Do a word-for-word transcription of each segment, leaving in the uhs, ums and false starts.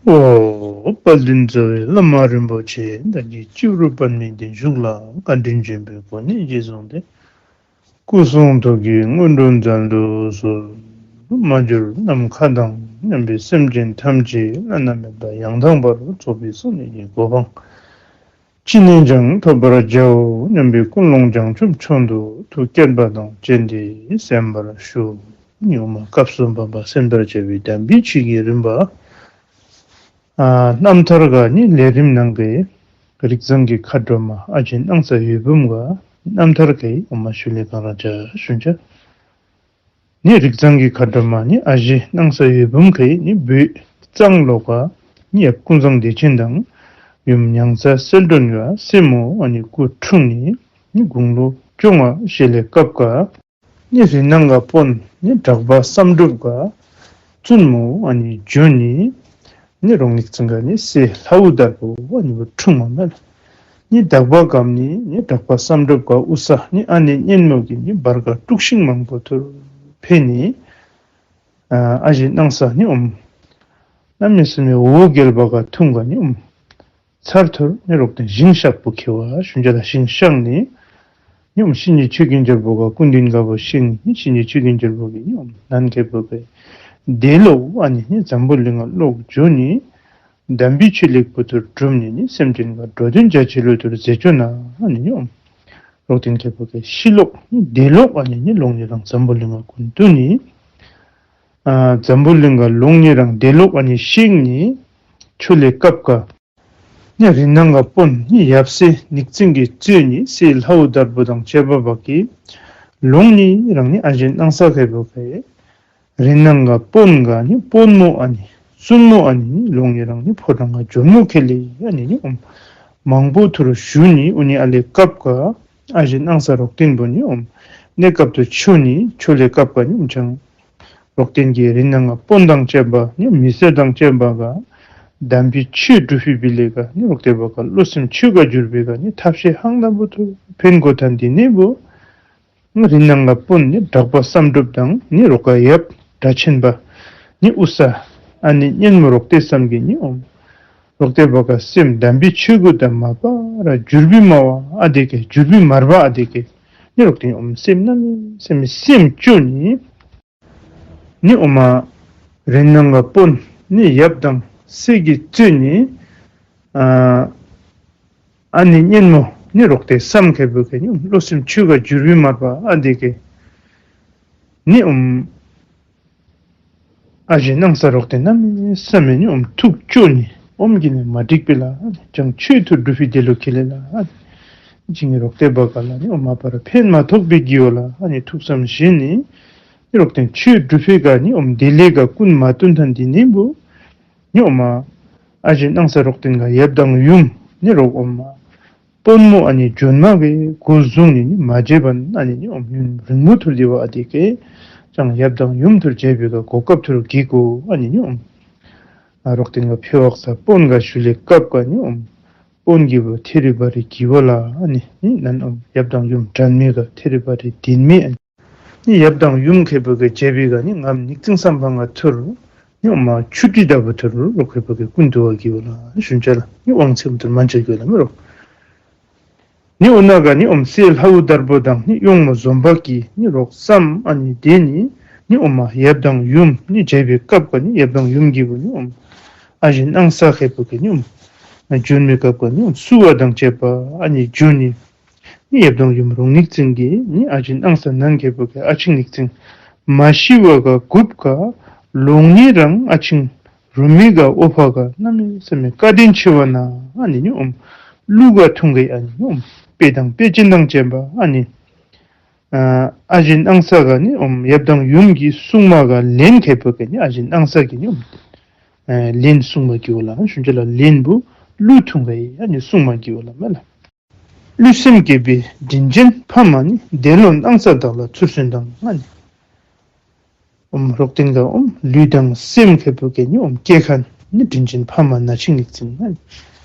ཨོ། དཔལ་ལྡན་རྩ་བའི་བླ་མ་རིན་པོ་ཆེ། བདག་གིས་སྤྱི་བོར་པདྨའི་གདན་བཞུགས་ལ། བཀའ་དྲིན་ཆེན་པོའི་གོ་གནས་རྗེས་བཟུང་སྟེ། སྐུ་གསུང་ཐུགས་ཀྱི་སྔོན་འགྲོ་མཛད་དུ་གསོལ། མ་གྱུར་ནམ་མཁའ་དང་མཉམ་པའི་སེམས་ཅན་ཐམས་ཅད་བླ་ན་མེད་པ་ཡང་དག་པར་རྫོགས་པའི་སངས་རྒྱས་ཀྱི་གོ་འཕང་ཅི་ནས་ཀྱང་ཐོབ་པར་བྱའོ་སྙམ་པའི་ཀུན་སློང་བྱང་ཆུབ་མཆོག་ཏུ་ཐུགས་བསྐྱེད་པ་དང་བཅས་ཏེ་གསན་པར་ཞུ། ཡོངས་མ་སྐབས་སུ་བབ་པ་གསན་པར་བྱ་བའི་དམ་པའི་ཆོས་ཀྱི་རིམ་པ། ཨ་རྣམ་ཐར་ག་ནི་ལས་རིམ་ནང་གི་རིགས་བཟང་གི་མཁའ་འགྲོ་མ་ཨ་ཞེ་སྣང་ས་འོད་འབུམ་ག་རྣམ་ཐར་གི་ཡོངས་མ་ཞུ་ལས་གང་ར་ཅ་ཞུན་ཅ། ནི་རིགས་བཟང་གི་མཁའ་འགྲོ་མ་ནི་ཨ་ཞེ་སྣང་ས་འོད་འབུམ་གི་ནི་བུ་གཙང་ལོ་ག་ནི་ཡབ་ཀུན་བཟང་བདེ་ཆེན་དང་ཡུམ་མྱང་ཚ་གསལ་སྒྲོན་ག་སྲས་མོ་ཨ་ནི་སྐུ་འཁྲུངས་ནི་ནི་དགུང་ལོ་བཅོ་ལྔ་བཞེས་ལས་སྐབས་ག་ནི་རི་ནང་ག་དཔོན་ནི་གྲགས་པ་བསམ་གྲུབ་ག་བཙུན་མོ་ཨ་ནི་འཇོ་ནི་ནི་རོག་ནིག་ཙིང་ག་ནི་སྲས་ལྷའུ་དར་པོ་ཨ་ནི་བུ་འཁྲུངས་མ་མེད། ནི་དག་པ་གམ་ནི་ནི་གྲགས་པ་བསམ་གྲུབ་ག་དབུ་ས་ནི་ཨ་ནེ་གཉེན་མོ་གི་ནི་བར་ག་དཀྲུགས་ཤིང་མང་པོ་ཐུར་འཕེལ་ནི་ཨ་ཞེ་སྣང་ས་ནི་ཨོམ་གནམ་མེད་ས་མེད་འོ་བརྒྱལ་བ་ག་ཐུང་ག་ནི་ཨོམ་ཚར་ཐུར་ནི་རོག་ཏེ་ཞིང་གཤག་པོ་ཁེ་བ་ཞུན་ཅ་ལ་ཞིང་གཤག་ནི་ནི་ཨོམ་བཤེས་གཉེན་ཆོས་ཀྱི་འཇར་པོ་ག་སྐུ་མདུན་ག་བོ་ཤིང་ནི་བཤེས་གཉེན་ཆོས་ཀྱི་འཇར་པོ་གི་ནི་ཨོམ་ནན་ཁེ་བོ་གི་དེ་ལོག་ཨ་ནི་ནི་འཛམ་བུ་གླིང་ག་ལོག་འཇོ་ནི་དམ་པའི་ཆོས་ལེགས་པོ་ཐུར་སྒྲུབ་ནི་ནི་སེམས་ཅན་ག་འགྲོ་དོན་རྒྱ་ཆེ་ལོ་ཐུར་མཛད་ཅོ་ན་ཨ་ནི་ནི་ཨོམ་རོག་ཏེན་ཁེ་བོ་གི་ཤི་ལོག་ནི་དེ་ལོག་ཨ་ནི་ནི་ལོག་ནི་རང་འཛམ་བུ་གླིང་ག་ཀུན་ཏུ་ནི་ཨ་འཛམ་བུ་གླིང་ག་ལོག་ནི་རང་དེ་ལོག་ཨ་ནི་ཤིང་ནི་ཆོ་ལེ་སྐབས་ག་ནི་རི་ནང་ག་དཔོན་ནི་ཡབ་སྲས་ནིག་ཙིང་གི་གཙོས་ནི་སྲས་ལྷའུ་དར་པོ་དང་བཅས་པ་བ་གི་ལོག་ནི་རང་ནི་ཨ་ཞེ་སྣང་ས་ཁེ་བོ་གི་རི་ནང་ག་དཔོན་ག་ནི་དཔོན་མོ་ཨ་ནི་བཙུན་མོ་ཨ་ནི་ནི་ལོག་ནི་རང་ནི་ཕོ་བྲང་ག་ཇོན་མོ་ཁེ་ལེ་ཨ་ནི་ནི་ཨོམ་མང་པོ་ཐུར་ཞུ་ནི་ཨུ་ནི་ཨ་ལེ་སྐབས་ག་ཨ་ཞེ་སྣང་ས་རོག་ཏེན་བོ་ནི་ཨོམ་གནས་སྐབས་ཐུར་ཆོ་ནི་ཆོ་ལེ་སྐབས་ག་ནི་ཨོམ་ཅང་རོག་ཏེན་གི་རི་ནང་ག་དཔོན་དང་བཅས་པ་ནི་མི་སེར་དང་བཅས་པ་ག་དམ་པའི་ཆོས་སྒྲུབ་ཕི་བི་ལེ་ག་ནི་རོག་ཏེ་བ་ག་བློ་སེམས་ཆོས་ག་འགྱུར་བི་ག་ནི་ཐབས་ཤེས་ཧང་ལ་བོ་ཐུར་ཕན་གོ་ཐན་ཏེ་ནི་བོ། རི་ནང་ག་དཔོན་ནི་གྲགས་པ་བསམ་གྲུབ་དང་ནི་རོག་ག་ཡབ་སྒྲ་ཆེན་པ་ནི་དབུ་ས་ཨ་ནི་གཉེན་མོ་རོག་ཏེ་བསམ་གི་ནི་ཨོམ་རོག་ཏེ་བ་ག་སེམས་དམ་པའི་ཆོས་གུ་དང་མ་པ་ར་འགྱུར་བི་མ་བ་ཨ་དེ་གེ་འགྱུར་བི་མར་བ་ཨ་དེ་གེ་ནི་རོག་ཏེ་ཨོམ་སེམས་ན་མི་སེམས་སེམས་ཅོ་ནི་ནི་ཨོ་མ་རི་ནང་ག་དཔོན་ནི་ཡབ་དང་སྲས་ཀྱི་གཙོས་ནི་ཨ་ཨ་ནི་གཉེན་མོ་ནི་རོག་ཏེ་བསམ་ཁེ་བོ་གེ་ནི་བློ་སེམས་ཆོས་ག་འགྱུར་བི་མར་བ་ཨ་དེ་གེ་ནི་ཨོམ་ཨ་ཞེ་སྣང་ས་རོག་ཏེ་གནམ་མེད་ས་མེད་ནི་ཨོམ་ཐུགས་སྐྱོ་ནི་ཨོམ་གི་ནི་མ་འགྲིག་པི་ལ་ཨ་ནི་ཅང་ཆོས་ཐུར་སྒྲུབ་ཕི་དེ་ལོ་ཁེ་ལེ་ལ་ཨ་ནི་ཅིག་ནི་རོག་ཏེ་བ་ག་ལ་ནི་ཨོམ་མ་པ་ར་ཕན་མ་ཐོགས་པི་གི་ཡོ་ལ་ཨ་ནི་ཐུགས་བསམ་བཞེས་ནི་ནི་རོག་ཏེ་ཆོས་སྒྲུབ་ཕི་ག་ནི་ཨོམ་དེ་ལེ་ག་ཀུན་མ་བཏུན་ཐན་ཏེ་ནི་བོ། ནི་ཨོ་མ་ཨ་ཞེ་སྣང་ས་རོག་ཏེན་ག་ཡབ་དང་ཡུམ་ནི་རོག་ཨོ་མ་དཔོན་མོ་ཨ་ནི་ཇོན་མ་གི་གོ་བཟུང་ནི་ནི་མ་བརྗེད་པ་ཨ་ནི་ནི་ཨོམ་ཡུན་རིང་མོ་ཐུར་ལི་བ་ཨ་དེ་གེ་ཅང་ཡབ་དང་ཡུམ་ཐུར་བརྗེད་པི་ག་གོ་སྐབས་ཐུར་གི་གོ་ཨ་ནི་ནི་ཨོམ་ཨ་རོག་ཏེན་ག་ཕེ་བག་ས་དཔོན་ག་ཞུ་ལེ་སྐབས་ག་ནི་ཨོམ་དཔོན་གི་བོ་ཐེ་རི་བ་རི་གི་བོ་ལ་ཨ་ནི་ནི་ནན་ཨོམ་ཡབ་དང་ཡུམ་དྲན་མེད་ག་ཐེ་རི་བ་རི་དིན་མེད་ཨ་ནི། ནི་ཡབ་དང་ཡུམ་ཁེ་བོ་གེ་བརྗེད་པི་ག་ནི་ངམ་ནིག་ཙིང་བསམ་པ་ང་ཐུར་ནི་ཨོ་མ་ཆུ་ཏི་ད་བུ་ཐུར་རོག་ཁེ་བོ་གེ་ཀུན་ཏུ་བ་གི་བོ་ལ་ཞུན་ཅ་ལ་ནི་དབང་ཚེམ་ཐུར་མན་ཅ་གི་བོ་ལ་མི་རོག་ནི་ཨོ་ན་ག་ནི་ཨོམ་སྲས་ལྷའུ་དར་པོ་དང་ནི་གཡོག་མོ་འཛོམ་པ་གི་ནི་རོག་བསམ་ཨ་ནི་དེ་ནི་ནི་ཨོ་མ་ཡབ་དང་ཡུམ་ནི་བརྗེད་པི་སྐབས་ག་ནི་ཡབ་དང་ཡུམ་གི་བོ་ནི་ཨོམ་ཨ་ཞེ་སྣང་ས་ཁེ་བོ་གེ་ནི་ཨོམ་ཇོན་མི་སྐབས་ག་ནི་ཨོམ་བསུ་བ་དང་བཅས་པ་ཨ་ནི་ཇོ་ནི། ནི་ཡབ་དང་ཡུམ་རོག་ནིག་ཙིང་གི་ནི་ཨ་ཞེ་སྣང་ས་ནན་ཁེ་བོ་གེ་ཨ་ཆིང་ནིག་ཙིང་མ་ཤི་བ་ག་གུབ་ག་ལོག་ནི་རང་ཨ་ཆིང་རུ་མི་ག་ཨོ་ཕ་ག་གནམ་མེད་ས་མེད་བཀའ་དྲིན་ཆེ་བ་ན་ཨ་ནི་ནི་ཨོམ་ཀླུ་ག་ཐུང་གེ་ཨ་ནི་ནི་ཨོམ་དཔེ་དང་དཔེ་ཅན་དང་བཅས་པ་ཨ་ནི་ཨ་ཨ་ཞེ་སྣང་ས་ག་ནི་ཨོམ་ཡབ་དང་ཡུམ་གི་སྲུང་མ་ག་ལེན་ཁེ་བོ་གེ་ནི་ཨ་ཞེ་སྣང་ས་གི་ནི་ཨོམ་ཨ་ལེན་སྲུང་མ་གི་བོ་ལ་ཞུན་ཅ་ལ་ལེན་བུ་ཀླུ་ཐུང་གེ་ཨ་ནི་སྲུང་མ་གི་བོ་ལ་མེ་ལ། ཀླུ་སེམས་བསྐྱེད་པའི་དྲིན་ཅན་ཕ་མ་ནི། དེ་ལོ་སྣང་ས་བདག་ལ་ཚུར་གསོན་དང་ཨ་ནི། ཨོམ་རོག་ཏེན་ག་ཨོམ་ལུས་དང་སེམས་ཁེ་བོ་གེ་ནི་ཨོམ་སྐྱེ་ཁན་ནི་དྲིན་ཅན་ཕ་མ་ན་ཆིང་ནིག་ཙིང་ཨ་ནི།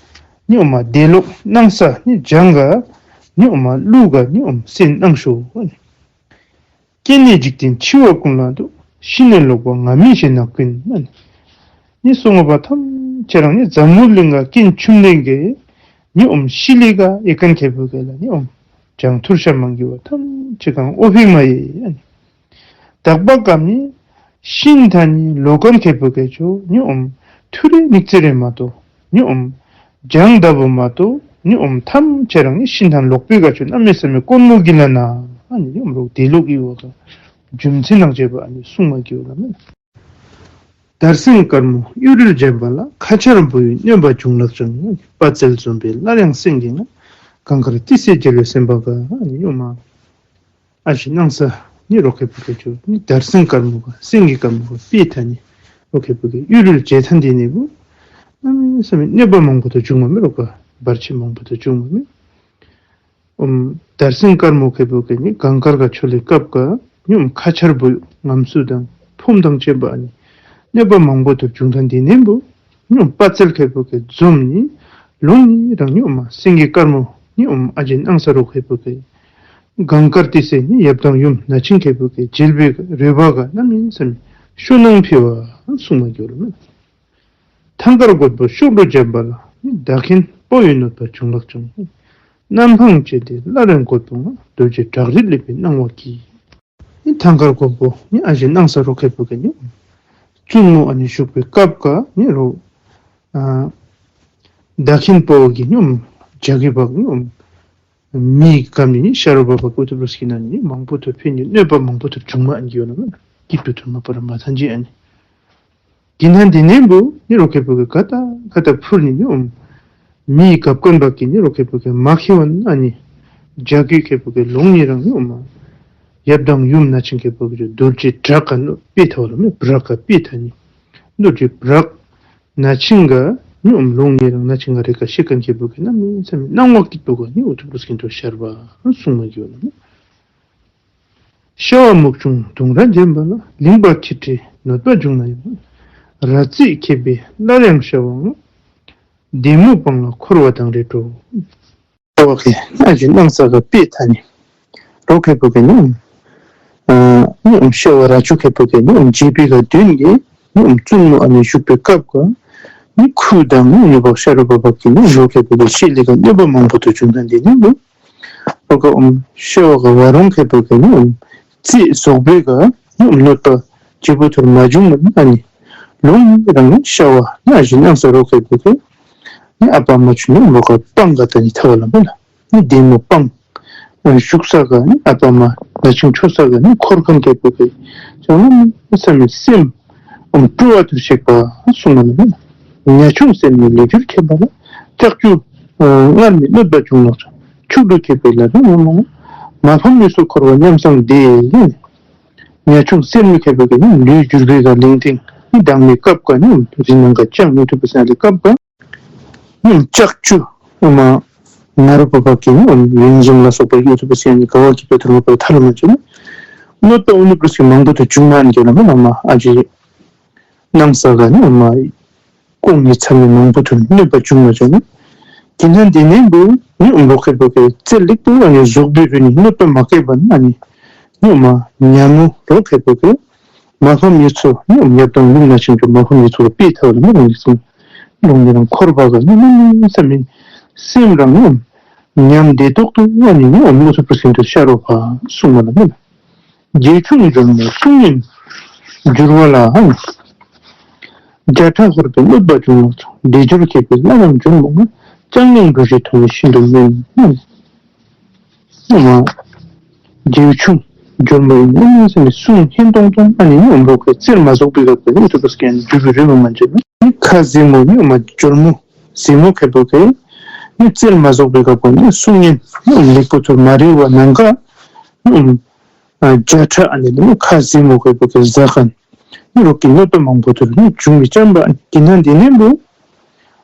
ནི་ཨོ་མ་དེ་ལོ་སྣང་ས་ནི་ལྗང་ག་ནི་ཨོ་མ་ཀླུ་ག་ནི་ཨོམ་སེམས་སྣང་ཤོ་ཨ་ནི། སྐྱེ་གནས་འཇིག་རྟེན་འཆི་བ་ཀུན་ལ་འདུད། ཤི་ནས་ལོག་པ་ང་མིན་ཞེ་ན་ཀུན་ཨ་ནི། ནི་སོང་བ་ཐམས་ ཁྱེད་རང་ནི་འཛམ་བུ་གླིང་ག་ཀུན་ཁྱིམ་ལས་གི་ནི་ཨོམ་ཤི་ལི་ག་ཡེ་ཁན་ཁེ་པུ་གེ་ལ་ནི་ཨོམ་བྱང་ཐུར་ཤ་མང་གི་བ་ཐམས་ཅད་གང་ཨོ་ཕི་མ་ཡེ་ཨ་ནི། དག་པ་གམ་ནི་ཤིན་ཐ་ནི་ལོ་ཀན་ཁེ་པུ་གེ་ཆོ་ནི་ཨོམ་ཐུ་རེ་ནིག་ཙི་རེ་མ་ཏོ་ནི་ཨོམ་བྱང་ད་བུ་མ་ཏོ་ནི་ཨོམ་ཐམས་ཅད་རང་ནི་ཤིན་ཐ་ལོག་པའི་ག་ཆོ་གནམ་མེད་ས་མེད་དཀོན་མོ་གི་ལ་ན་ཨ་ནི་ཨོམ་རོག་དེ་ལོག་གི་བ་ག་རྒྱུ་མཚན་ནང་བྱས་པ་ཨ་ནི་གསུང་མ་གི་བ་ག་མེན། དར་སེང་དཀར་མོ་གཡུ་རལ་འཇམ་པ་ལ། ཁ་ཆར་བུ་ཡི་གནོད་པ་འབྱུང་ལགས་ཀྱང་། དཔའ་རྩལ་འཛོམས་པས་སླར་ཡང་སེང་གེ་ང་། གངས་དཀར་ཏི་སེའི་རྒྱལ་བའི་སེམས་དཔའ་ག་ཨ་ནི་ཡོ་མ། ཨ་ཞེ་སྣང་ས་ནི་རོག་ཁེ་པུ་གེ་ཆོ་ནི་དར་སེང་དཀར་མོ་ག་སེང་གེ་དཀར་མོ་ག་དཔེ་ཐ་ནི་རོག་ཁེ་པུ་གེ་གཡུ་རལ་འཇམ་ཐ་འདི་ནི་བུ། གནམ་མེད་ས་མེད་གནོད་པ་མང་པོ་དུ་འབྱུང་མ་མེ་རོག་ག་བར་ཆད་མང་པོ་དུ་འབྱུང་མ་མེ། ཨོམ་དར་སེང་དཀར་མོ་ཁེ་པུ་གེ་ནི་གངས་དཀར་ག་ཆོ་ལེ་སྐབས་ག་ནི་ཨོམ་ཁ་ཆར་བུ་ངམ་སུ་དང་ཕུངམ་དང་བཅས་པ་ནི་གནོད་པ་མང་པོ་དུ་འབྱུང་ཐ་འདི་ནི་བུ། ནི་ཨོམ་དཔའ་རྩལ་ཁེ་པུ་གེ་འཛོམས་ནི་ལོང་ནི་རང་ནི་ཨོམ་སེང་གེ་དཀར་མོ་ནི་ཨོམ་ཨ་ཞེ་སྣང་ས་རོག་ཁེ་པུ་གེ་གངས་དཀར་ཏི་སེ་ནི་ཡབ་དང་ཡུམ་ན་ཆིང་ཁེ་པུ་གེ་འཇིལ་བེ་ག་རོལ་པ་ག་གནམ་མེད་ས་མེད་ཤུ་ནང་ཕི་བ་གསུང་མ་གི་བ་ལ་མེ། ཐང་དཀར་གོར་པོ་གཤོག་སྒྲོ་འཇམ་པ་ལ། མདའ་མཁན་པོ་ཡི་གནོད་པ་འབྱུང་ལགས་ཀྱང་། གནམ་འཕང་བཅད་དེ་སླར་ཡང་རྒོད་པོ་ང་། རྡོ་རྗེ་བྲག་རི་ལེགས་པའི་སྣང་བ་གིས། ནི་ཐང་དཀར་གོར་པོ་ནི་ཨ་ཞེ་སྣང་ས་རོག་ཁེ་པུ་གེ་ནི་བཙུན་མོ་ཨ་ནི་བཞུགས་པའི་སྐབས་ག་ནི་རོག་ཨ་མདའ་མཁན་པོ་གི་ནི་ཨོམ་ཇ་གི་བག་ནི་ཨོམ་མི་གམ་ནི་ཤ་རོ་བ་བག་ཨུ་ཐུ་པུ་སི་ཀི་ན་ནི་མང་པོ་དུ་ཕན་ནི་གནོད་པ་མང་པོ་དུ་འབྱུང་མ་ཨན་གི་ཡོ་ན་མེ་ན་སྐྱིད་པོ་དུ་མ་པ་ར་མ་ཐན་ཅི་ཨ་ནི། གི་ན་འདི་ནི་བུ་ནི་རོག་ཁེ་པུ་གེ་ག་ཏ་ག་ཏ་ཕུར་ནི་ནི་ཨོམ་མི་གབ་ཀོན་བག་གི་ནི་རོག་ཁེ་པུ་གེ་མ་ཁེ་ཝན་ཨ་ནི་ཇ་གི་ཁེ་པུ་གེ་ལོང་ནི་རང་ནི་ཨོམ་ཡབ་དང་ཡུམ་ན་ཆིང་ཁེ་པུ་གེ་རྡོ་རྗེ་བྲག་ག་ནོ་པེ་ཐ་བ་ལ་མེ་བྲག་ག་པེ་ཐ་ནི་རྡོ་རྗེ་བྲག་ན་ཆིང་ག་ནི་ཨོམ་ལོང་ནི་རང་ན་ཆིང་ག་རེ་ག་ཤེ་ཀན་ཁེ་པུ་གེ་གནམ་མེད་ས་མེད་སྣང་བ་སྐྱིད་པོ་ག་ནི་ཨུ་ཐུ་པུ་སི་ཀིན་དུ་ཤར་བ་གསུང་མ་གི་ཡོ་ན་མེ། ཤ་བ་སྨུག་ཆུང་དུང་རྭ་འཇམ་པ་ལ། ལིང་པ་ཁྱི་ཁྲི་གནོད་པ་འབྱུང་ན་ཡང་། ར་རྩིས་ཁེབས་པས་སླར་ཡང་ཤ་བ་ང་། ལྡེ་མོ་སྤང་ལ་འཁོར་བ་དང་རེ་འགྲོ། ཤ་བ་གི་ཨ་ཞེ་སྣང་ས་ག་པེ་ཐ་ནི་རོག་ཁེ་པུ་གེ་ནི་ཨ་ནི་ཨོམ་ཤ་བ་ར་ཆུ་ཁེ་པུ་གེ་ནི་ཨོམ་ཇེ་པི་ག་དུན་གི་ནི་ཨོམ་བཙུན་མོ་ཨ་ནི་བཞུགས་པའི་སྐབས་ག་ནི་ཁུ་དང་ནི་ནུ་བག་ཤ་རོ་བ་བག་གི་ནི་རོག་ཁེ་པུ་གེ་ཤེ་ལི་ག་གནོད་པ་མང་པོ་དུ་འབྱུང་ཐ་འདི་ནི་བུ། རོག་ག་ཨོམ་ཤ་བ་ག་བ་རོང་ཁེ་པུ་གེ་ནི་ཨོམ་རྩིས་ཟོག་པོའི་ག་ནི་ཨོམ་གནོད་པ་ཇེ་པོ་ཐུར་མ་འབྱུང་མ་ཨ་ནི་ལོང་རང་ནི་ཤ་བ་ནི་ཨ་ཞེ་སྣང་ས་རོག་ཁེ་པུ་གེ་ནི་ཨ་པ་མ་ཆུ་ནི་རོག་ག་སྤང་ག་ཏ་ནི་ཐ་བ་ལ་མེ་ན་ནི་ལྡེ་མོ་སྤང་བཞུགས་ས་ག་ནི་ཨ་པ་མ་ན་ཆིང་ཆོ་ས་ག་ནི་འཁོར་ཁང་ཁེ་པུ་གེ་ཅང་ན་མེད་ས་མེད་སེམས་ཨོམ་སྤྲོ་བ་ཐུར་ཤེག་པ་གསུང་མ་ན་མེ་ན། ཉ་ཆུང་སེར་མོའི་ལས་རྒྱུར་མཁས་པ་ལ། ལྕགས་ཀྱུ་ཨ་སྔར་མེད་གནོད་པ་འབྱུང་ལགས་ཀྱང་། ཕྱུག་བདུད་ཁེབས་པའི་ལ་རི་ངོ་མ་ང་། མ་ཕམ་ཡུལ་ཚོ་འཁོར་བ་ཉམས་སངས་ཏེ། ཉ་ཆུང་སེར་མོ་ཁེབས་པའི་ག་ནི་ལུས་འགྱུར་བའི་ག་ལིང་ཏིང་ནི་དྭངས་མའི་སྐབས་ག་ནི་ཨོམ་རི་ནང་ག་ལྕང་ནི་ཐུབ་པ་སེང་ལི་སྐབས་ག་ནི་ལྕགས་ཀྱུ་ཨོ་མ་ང་རོ་པ་པ་གི་ནི་ཨོམ་ཡོན་འཛོམས་ལ་སོགས་པ་ཡོད་ཐུབ་པ་སེང་ལི་ག་བ་གི་པེ་ཐུར་མ་པ་ཐ་ལ་མ་ཅི་ནི་གནོད་པ་ཨུ་ནུ་པུ་རུ་སི་མང་པོ་དུ་འབྱུང་མ་ཨན་གི་ལ་མེ་ན་མ་ཨ་ཅི་སྣང་ས་ག་ནི་ཨོ་མ་ཀོང་ནི་ཚ་མི་མང་པོ་དུ་གནོད་པ་འབྱུང་མ་ཅི་ནི། གི་ན་འདི་ནི་བུ་ནི་ཨོམ་རོག་ཁེ་པུ་གེ་རྩལ་ལེགས་པོ་ཨ་ནི་ཟོག་པོའི་རུ་ནི་གནོད་པ་མ་བཀལ་བ་ན་ནི་ནི་ཨོ་མ་ཉ་མོ་རོག་ཁེ་པུ་གེ་མ་ཕམ་ཡུལ་ཚོ་ནི་ཨོམ་ཡབ་དང་ཡུམ་ན་ཆིང་ཆོ་མ་ཕམ་ཡུལ་ཚོ་ག་པེ་ཐ་བ་ལ་མེ་ན་ནི་སེམས་ལོང་ནི་རང་འཁོར་བ་ག་ནི་ནི་ནི་ས་མི་སེམས་རང་ནི་ཨོམ་ཉམས་བདེ་ཏོག་ཏོ་ཨ་ནི་ནི་ཨོམ་ཨུ་ཐུ་པུ་སི་ཀིན་དུ་ཤར་རོ་བ་གསུང་མ་ན་མེ་ན། རྗེ་བཙུན་སྒྲོལ་མའི་གསུང་སྙན་འགྱུར་བ་ལ། བརྒྱ་ཕྲག་འཁོར་པའི་གནོད་པ་འབྱུང་ལགས་ཀྱང་། བདེ་འབྱོར་ཁེབས་པའི་སླར་ཡང་འབྱུང་མོ་ང་། ལྕང་གླིང་འབྲུ་བཞི་མཐོང་བས་ཤིན་ཏུ་སྨོན། རྗེ་བཙུན་སྒྲོལ་མ་ཡི་གནམ་མེད་ས་མེད་གསུང་སྙན་ཏོང་ཏོ་ཨ་ནི་ནི་ཨོམ་རོག་གི་རྩལ་མ་རྫོགས་པའི་སྐབས་ཀྱི་ཨུ་ཐུ་པུ་སི་ཀིན་འགྱུར་བའི་རོལ་མོ་མ་འཇལ་ནི་ཁ་ཟེ་མོ་ནི་ཨོ་མ་སྒྲོལ་མོ་ཟེ་མོ་ཁེ་པུ་གེ་ནི་རྩལ་མ་རྫོགས་པའི་སྐབས་ཀྱི་ནི་གསུང་སྙན་ནི་ཨོམ་ལེགས་པོ་ཐུར་མ་རེ་བ་ནང་ག་ནི་ཨོམ་ཨ་བརྒྱ་ཕྲག་ཨ་ནི་ནི་ཁ་ཟེ་མོ་ཁེ་པུ་གེ་ཟ་ཁན་ནི་རོག་གི་གནོད་པ་མང་པོ་ཐུར་ནི་འབྱུང་མི་ཅམ་པ་གི་ན་འདི་ནི་བུ་